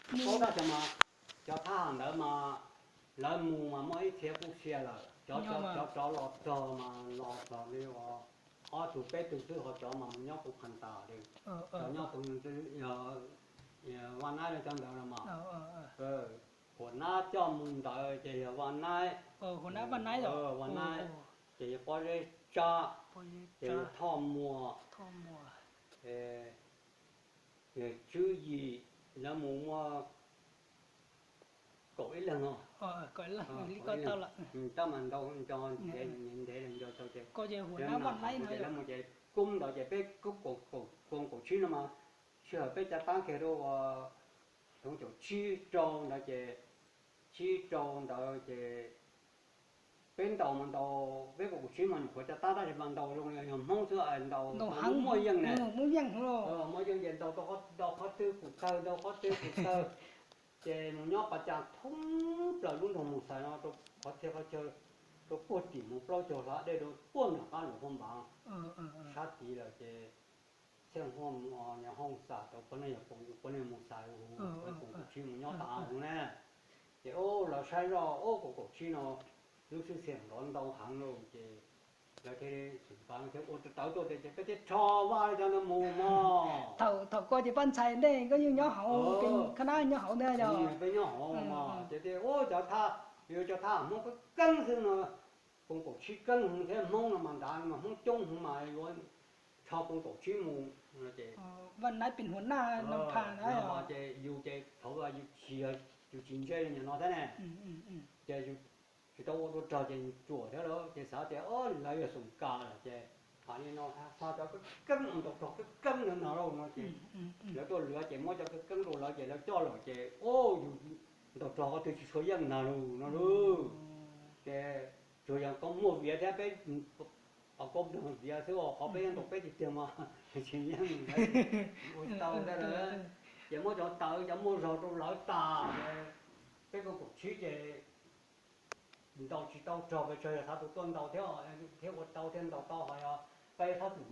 Paub tab sis mas cov thab ham ntawd mas lawv mus mas muaj ib txhia kuj sia lawm, cov, cov, cov los txog mas los txog li uas ob tug peb tug xwb, ho cov mas mus nyob kuv qhas tas li. Cov nyob kuv, Vaj Naib cov ntawd no mas, Huam Nab coj mus ntawd ces yog Vaj Naib, Vaj Naib, ces yog Pob Zeb Tsab, ces yog Thoj Muas, Tswb Yim, lawv mus muaj kaum ib leeg no. Tab mas ntau nco ntev nco tau ces, ces lawv mus ces kub ntawd ces peb kub koom kaum tsib no mas sij hawm peb cav tab kiag rau uas xyoo caum tsib rau ntawd ces, tsib rau ntawd ces peb ntaus mas ntaus, peb koom kaum tsib mas nyuam qhuav cav tab tab sis mas ntaus zoo li yog Hmoob xwb, ntaus muaj yeej ne, muaj yeej ces ntaus rau qhov twg pum tawg, ntaus qhov twg pum tawg, ces mus nyob pas cas thoob plaws lub nroog Moos Xais no rau qhov txhia qhov chaw, rau puag tim mus plaub caug hla dej rau puag nram qab Luam Phaj Npav sab tid lawm ces Txhiaj Huaj mus os, Nyias Hoob Xas rau puab nej yog, puab nej Moos Xais, koom kaum tsib mus nyob tas mus ne. Ces lawv saib zoj ub koom kaum tsib no lub xwb xiam nrov ntau heev lauj ces lawv thiaj li xum pas thiaj ua tawv tuaj ces peb thiaj rho Vaj li cov ntawd mus mog. Thaum ko ces Paj Ntxhais nej koj yeej nyob hauv, Khab Nab nyob hauv ntag. Peb nyob hauv mog ces thiaj ua cov thab, yuav cov thab Hmoob keeb keeb xwb no, koom kaum tsib keeb heev thiab Hmoob no mas nrad mas Hmoob coob heev mas yuav rho koom kaum tsib mus no ces Vaj Naib pem huam naj no ces yus ces thaum yus tsis, yus tsis ntse li nim no thiab ne, ces yus tsis tau ua dua rog ces yus ruam thiab lauj ces xav tias lawv yog xoom kas lawm ces hais li no, xa cov keeb keeb mus ntaus rog keeb keeb ntawd no lauj no ces lawv tuaj lawv ces muab cov keeb keeb rau lawv ces lawv coj lawm ces yus ntaus rog qhov twg tsis tshua yeej ntag lauj no lauj. Ces tsuas yog koj muaj viav thiab peb, koj muaj viav xwb os, qhov peb ntaus peb tiag tiag mas tsis yeej ntag, ua tau ntag lawm. Ces muab cov tawv cov muaj zog rau lawv tas, peb koom kaum tsib ces ntaus tsis tau rog pes tsawg, yog xav tus tuaj ntaus thiab, thiab ua tau thiab ntaus tau ho yog peb thab txim